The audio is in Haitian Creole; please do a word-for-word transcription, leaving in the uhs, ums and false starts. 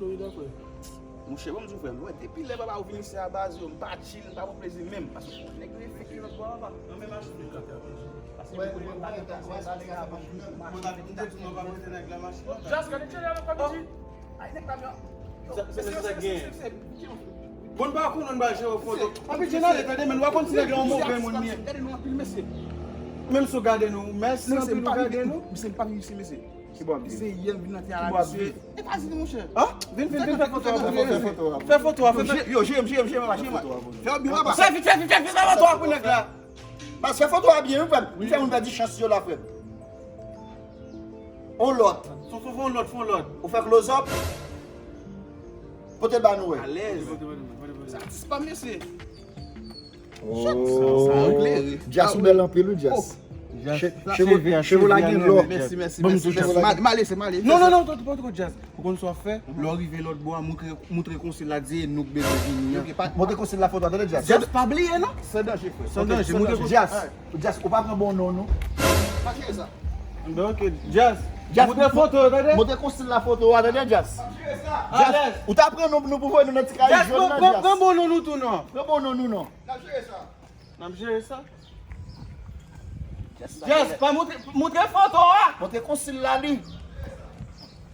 Florida, frè. Monchè, ban m di w, frè, m wè depi lè papa ou vin isi a baz, yo, m pa chill, m pa pran plezi menm. Paske nèg yo enfekte lòt bò a, papa. Nan menm achte. Paske mwen pa gen konsèy, sa nèg la pa. Mwen pa vin de tou, mwen pa prete nèg la machin. Just gade tchèlè nan kòm di. Ay, nèg pa byen. Sa, sa, sa, sa gen. Bon, pa konn, nou ba jere foto. Papi, Jenale, tande, men nou pa konn si nèg la yon move moun li ye. Gade nou anpil, mesye. Menm si w gade nou, mèsi anpil ou gade nou. Mesye, m pa viv isi, mesye. Ki bò ap viv? Se yè m vin nan tè a la, mesye. Etazini, monchè. Vin, vin, vin, fè foto a, fè foto a. Fè foto a, fè, fè. Yo, jere m, jere m, jere m, jere m. Fè byen, papa. Fè vit, fè vit, fè vit, fè foto a pou nèg la. Baz, fè foto a byen, wi, frè m. Li fè moun pèdi chans yo la, frè m. On lòt. Fò, fò, fò on lòt, fò on lòt. Ou fè close up. Pote l ba nou, wè. Alèz. Sa atis pa m, mesye. Chak sa, sa klere. Jazz, ou bèl anpil, wi, Jazz. Cheve, cheve w la gen lò. Mèsi, mèsi, mèsi, mèsi. M ale, se m ale. Non, non, non, poko, poko, Jazz. Ou konn sa w ap fè? Lè w rive lòt bò a, moutre, moutre konsil la, di e nou k bezwen vini an. Montre konsil la foto a, tande, Jazz. Jazz, pa bliye, non. San danje, frè. San danje, montre konsil. Jazz, Jazz, ou pa pran bon non, non. Pa jere sa. Ben, ok, Jazz. Jazz, montre foto, tande. Montre konsil la foto a, tande, Jazz. Jazz, ou ta pran non nou pou voye nou nan ti kay jòn nan, Jazz. Pran bon non nou tou, non. Pran bon non nou, non. N ap jere sa. N ap jere sa. Jazz, pa montre, montre foto a. Montre konsil la, li.